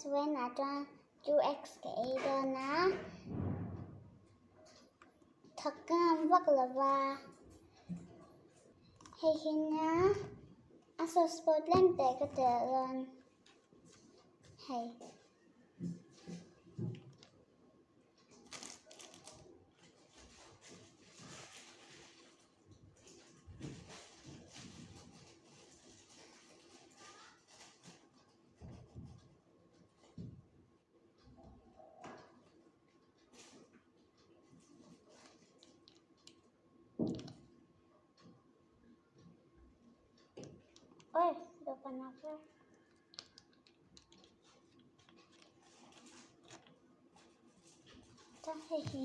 Vawiinah chuan 2x ka ei dawn a, thawk ka ngam vak lo va, hei hi nia a sauce pawh tlem te ka telh dawn hei. Oi, dawhkan ah kher. Chuan hei hi.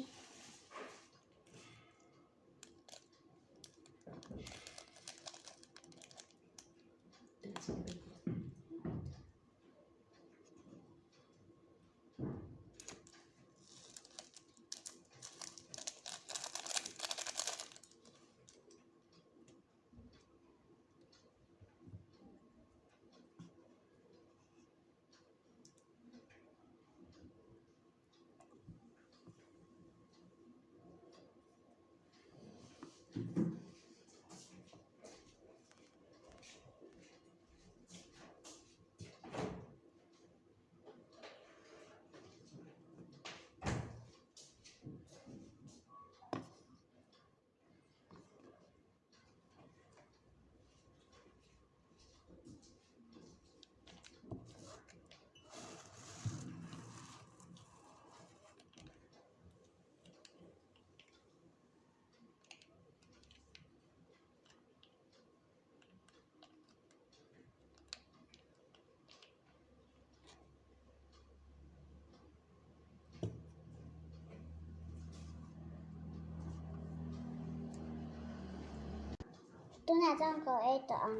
Tunah chuan ka ei tawh ang.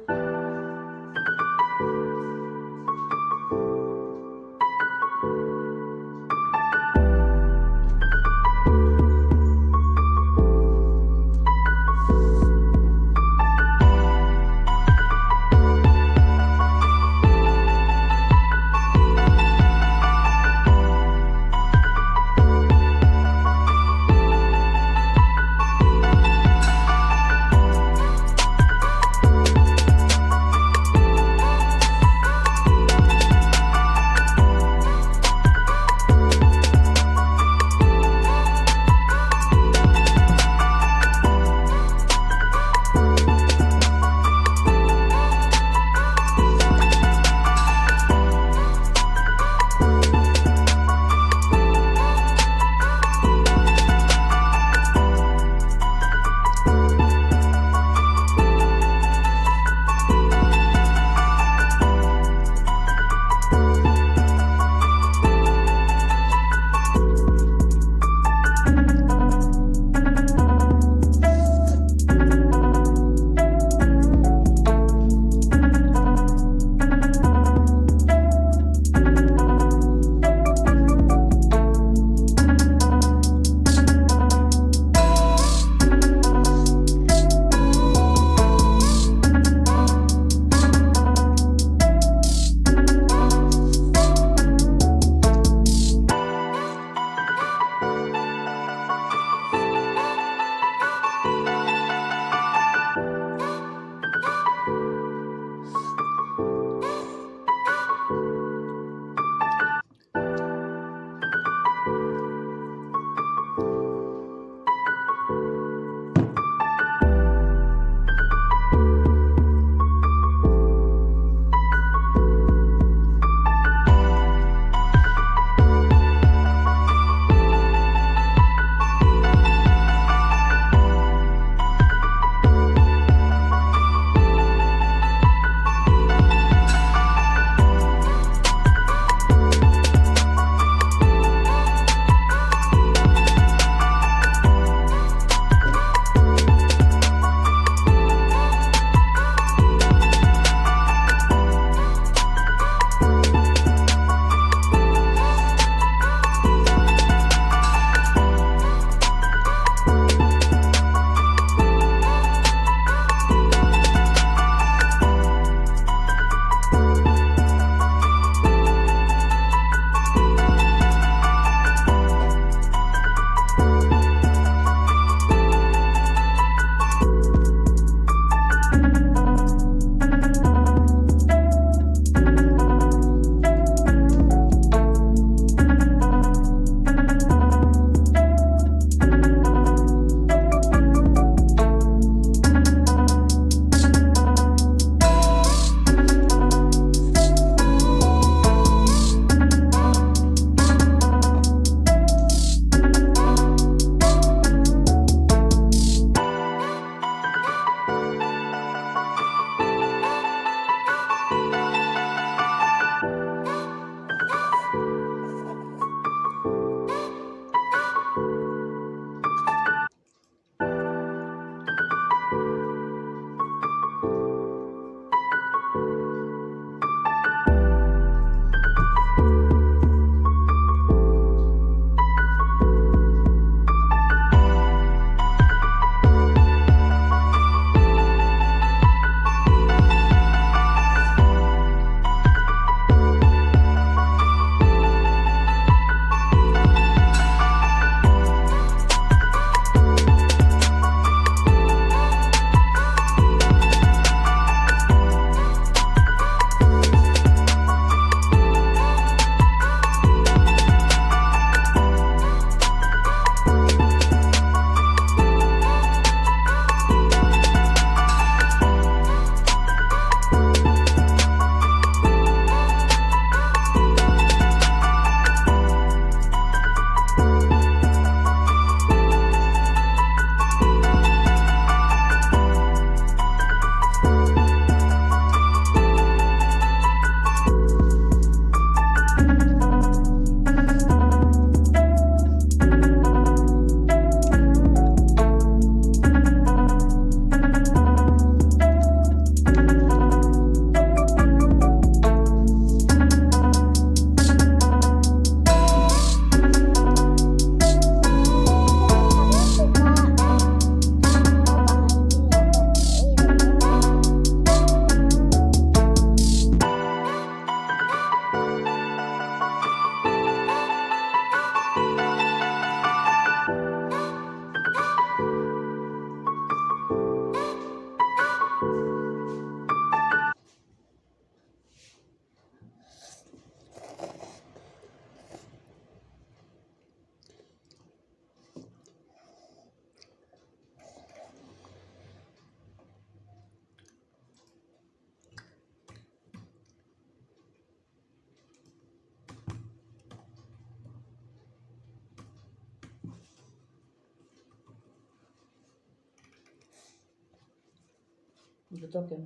Duh tawk em?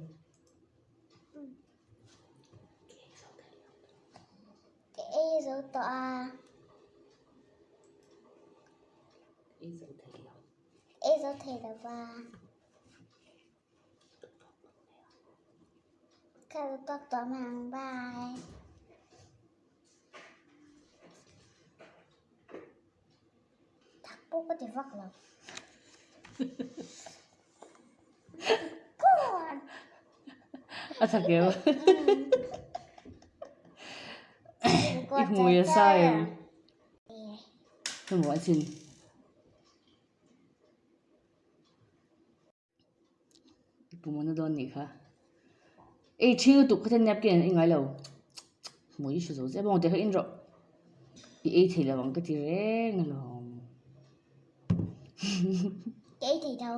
Ka ei zo tawh a. Ei zo thei lo. Ei zo thei lo va. Ka duh tawk tawh mai ang bye. Tak pawh ka ti vak lo. A tha keu. I hmui a sa em? Hemu a chin. I pumawna dawn nih kha. Ei ṭhing lutuk kha chuan napkin an ei ngai lo. Hmui i hre zo zep ang tih kha in rawh. I ei thei lo ang ka ti reng alawm. Ka ei thei tho.